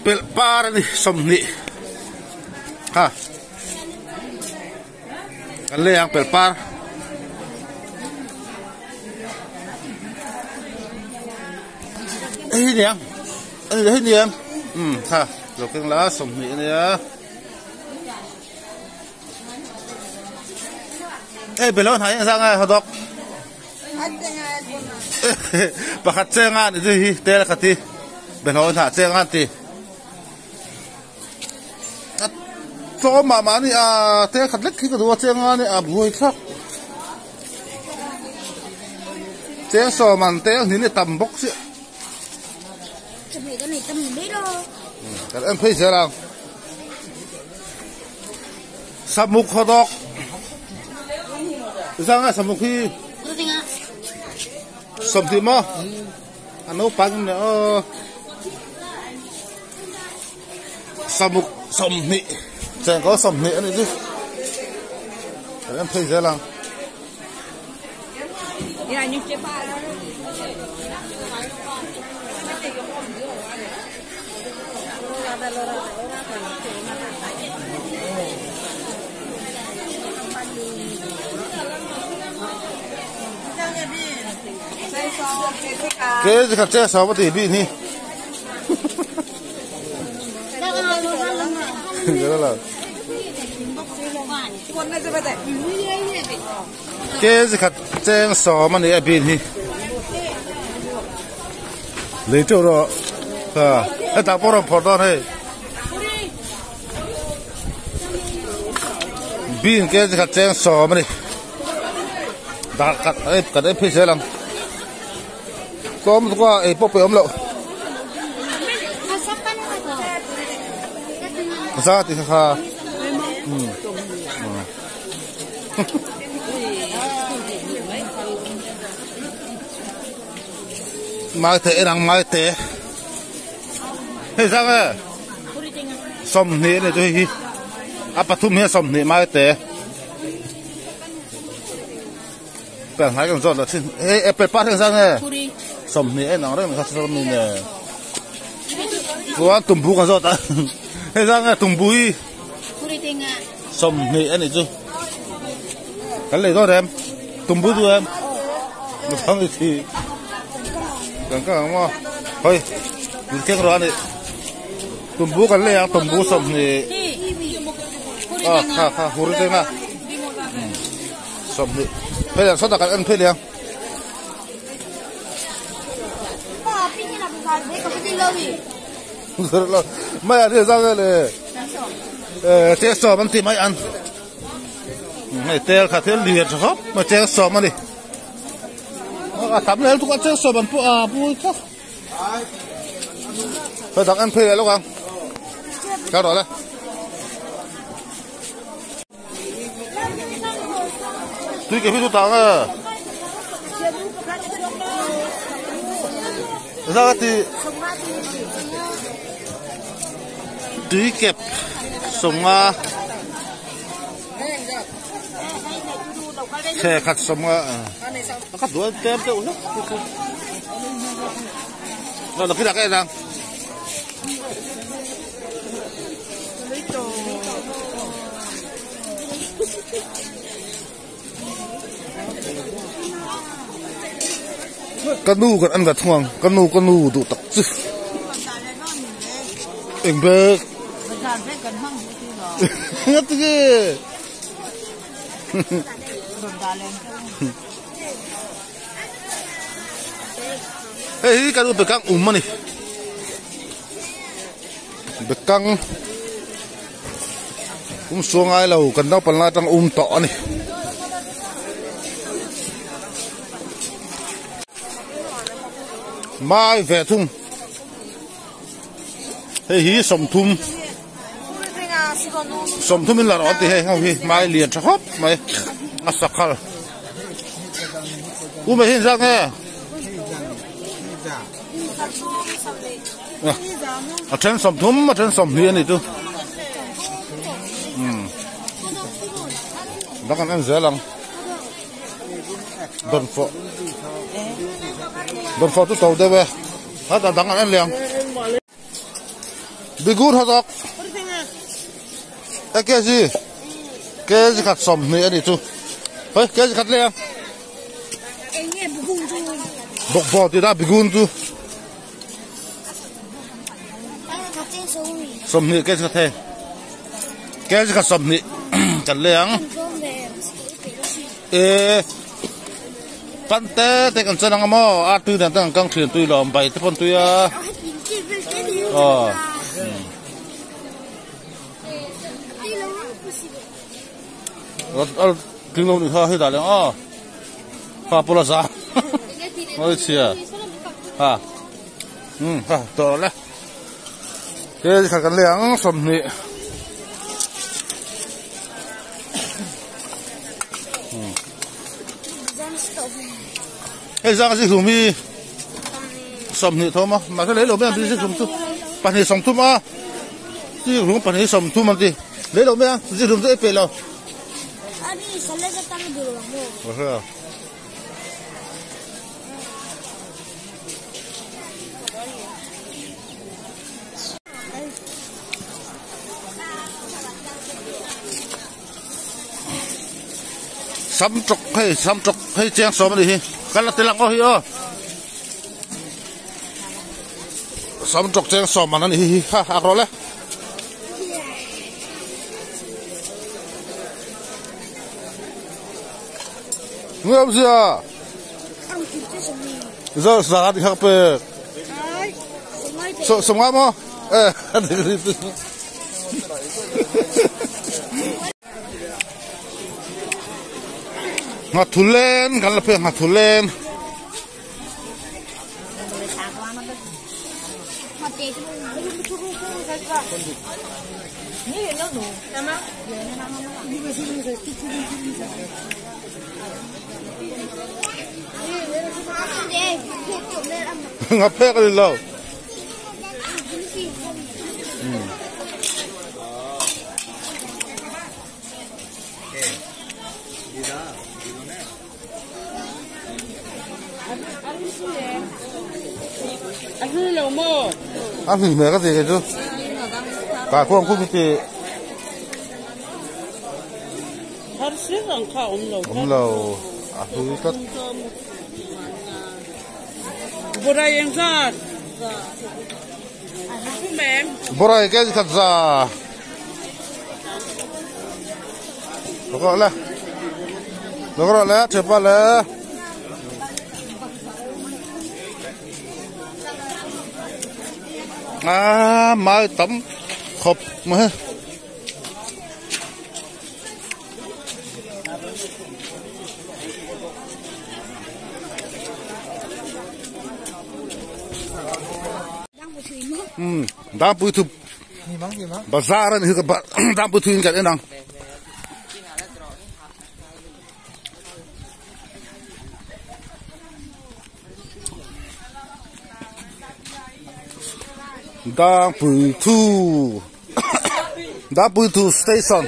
Pelh par a ni 20 ha kan lei ang pelh par hei ni ang hei ni em um kha lo keng la 20 a nia hei belawn hai ang zang a hawdawk pakhat cheng a ni chu hi tel khat hi belawn ha cheng a an ti a tlawm mah mah a ni a tel khat lek hi ka duh a cheng a ni a buai thlak cheng sawm an tel hnin a tam bawk chiah kan en phei zel ang. Samuk hawdawk zanga samuk hi 20 maw a naupang in aw samuk 20 chengkaw 20 a nih chu kan en phei zel ang. Ke khat che sa ti bi ni. Ke khat cheng sawm a ni a bin hi lei teuh rawh ha hetah pawh rawn phawrh dawn hei bin ke khat cheng sawm a ni dah khat ei kan ei phei zel ang tlawm lutuk a ei pawh peih awm loh za tih kha kha umm. Maite en ang maite hei zang e 20 ani chu hei hi a pathum hian 20 maite pel hnai kan zawt lah thin hei apple par hi zang e 20 en ang reng kha saw mi ne chuan tumbu kan zawt a hei zang e tumbu hi 20 a nih chu kan lei dawn em tumbu duh em naupang i thi kan kal ang maw hawi min keng rawh a nih tumbu kan lei ang tumbu 20 ah kha kha hur teng a 20 phei ang sawtah kan en phei leh ang. Mai a ri zang le che sawm an ti mai an hei tel kha thil lian tha khawp mai cheng sawm a ni a tam leh lutuk a cheng sawm an pawh a pui kha hei dang en phei leh lawk ang kal rawh le. Tui ke hi chu tang e. Za ka ti tui kep 50 chhe khat 50 a ka duan tlem deuh hlek lo la khi dak en ang. Ka nu kan an va thung ang ka nu ka nu duh tak chu eng bag ngati nge hei hi ka nu bekang um a ni. Bekang um suang ngai lo kan naupang lai atang um tawh a ni. Mai ve thung hei hi 30 30 in la rawh an ti hei ho hi mai lian tha khawp mai a sakhal u mai hi engzat nge. A then 30 a then 20 a ni chu umm dang an en zel ang dawnfawh dawnfawh chu to deuh e hetah dang an en leh ang. Bigun hawt awk. E kg kg khat 20 a nih chu. Hoi kg khat leh ang. Bawkbawn tih dah bigun chu. 20 kg khat hei. Kg khat 20 kan leh ang. E pan te te kan chen ang maw a tui dan te kan kang thin tui lawm bai te pawn tui a. Aw. Tling lo ni kha hei dah leh aw kha pawla za ngawi chhia ha um ha tawh le ke khat kan lei ang 20 hei zang chi hlum hi 20 thawm a mahse lei lo mai ang chi hlum chu pahnih 30 a chi hlum pahnih 30 an ti lei lo mai ang chi hlum chu ei peih lo. Sam tawk hei sam tawk hei chiang sawm a nih hi kan la tel ang aw hi aw sam tawk chiang sawm man a nih hi ha ak rawh le. Ngam zia za za ti hak pe so so nga mo eh Nghathulen kan la phei a nghathulen. Nghaphek a ni lo. A hnih hmel ka ti kei chu kaikhuang khu ti awm lo a hlui tlat. Borai ke khat za được rồi le được rồi le chụp vào le à mai tấm khop mà Dangpui thu bazar a ni hi ka dangpui thu in kan en ang. Dangpui thu Dangpui thu station.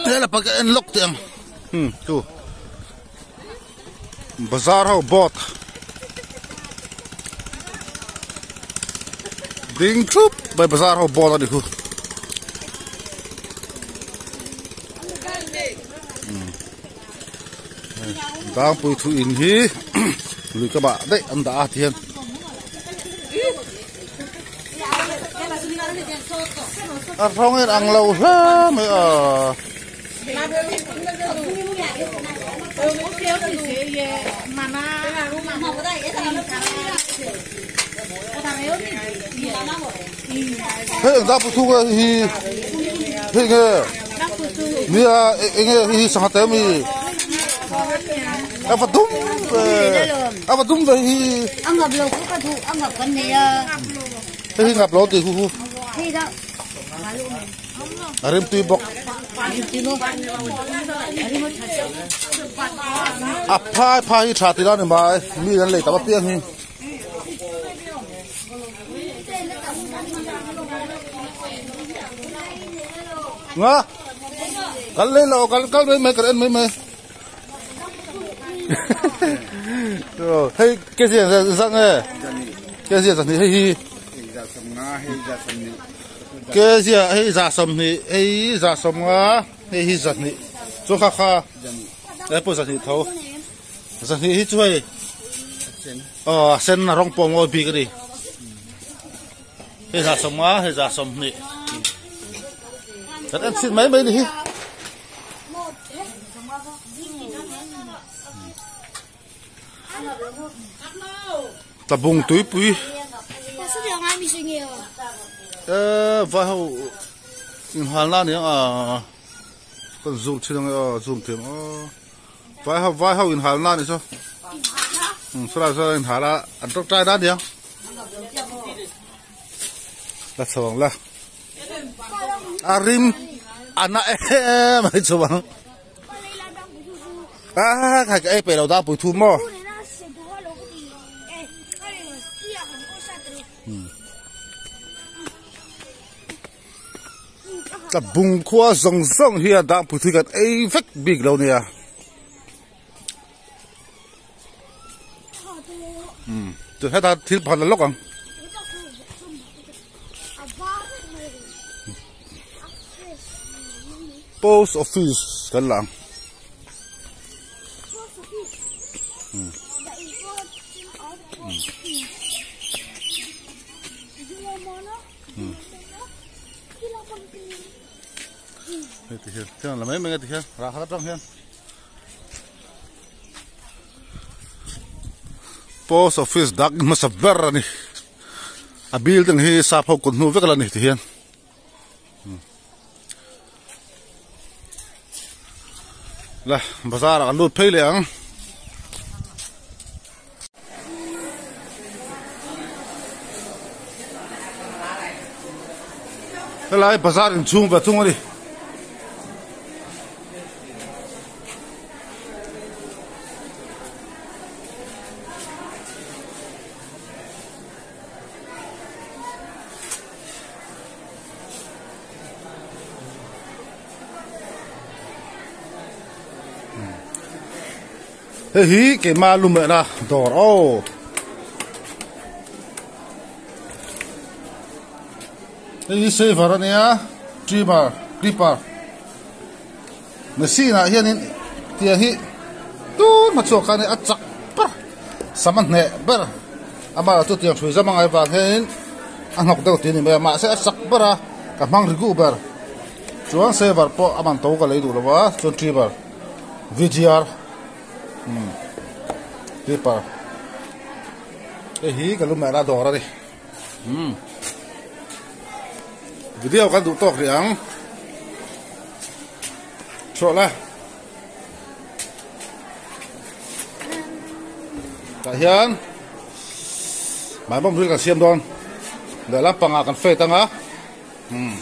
Thế là phải cái lốc tiền ừ chú bazar ho bot ding thup by bazar ho bot ani khu Dangpui thu in hi lui ka bah daih an dah a ti hian. A rawng in ang lo hle mai a. Hei ang dangpui thu hi hei nge nia eng nge hi sangha te ami a va dum ve a va dum ve hi a ngap lo khu ka duh a ngap kan nei a hei hi ngap lo tih khu khu a rim tui bawk a phai phai hi tha ti la ni mai mi an lei tam apiang hi. Nga kal lei lo kal kal mai mai kan en mai mai. Hei kg zat nge? Kg zahnih hei hi. Kg hei 120 hei 150 hei hi 200 chu kha kha he pawh 200 tho. 200 hi chu hei aw a sen a rawng pawh a mawi bik a ni. Hei 150 hei 120 kan en chhin mai mai ni hi. Tlabung tuipui e vai ho inhal na aniang a kan zoom thin ange aw zoom thiam aw vai ho vai ho inhal na anih chu saw saw inhal a an tawngtai na aniang la chho ang la a rim a na em mai chu ang. A khai ka ei pe lo da pui thu maw. Ta bung khua zawng zawng hi a dah pui thui kan ei vek bik lo nia. Chu heta thil pakhat la lawk ang. Post office kan la ang. Hei ti hian hian la mai mai a ti hian rah khat atang hian. Post office dak hmasa ber a ni a building hi sap ho kut hnu vek a la ni ti hian la bazar ah kan lut phei leh ang. Helai bazar inchhung ve thung a ni. Hei hi keimah lumehna dawr aw. Hei hi saver a nia trimmer clipper machine ah hianin tiang hi tun hma chhuak khan a chak ber sam a hneh ber amah chu tiang hrui zam a ngai vang hianin a hnawk deuh tih a ni mai a mahse a chak ber a ka hmang ri guh ber chuan saver pawh a man to ka lei duh lo va chuan trimmer V_G_R umm clipper hei hi ka lu mehna dawr a ni. Umm video kan duh tawk rih ang chhuah la tah hian mai bawm ril kan siam dawn lehlam pangah kan fate anga umm.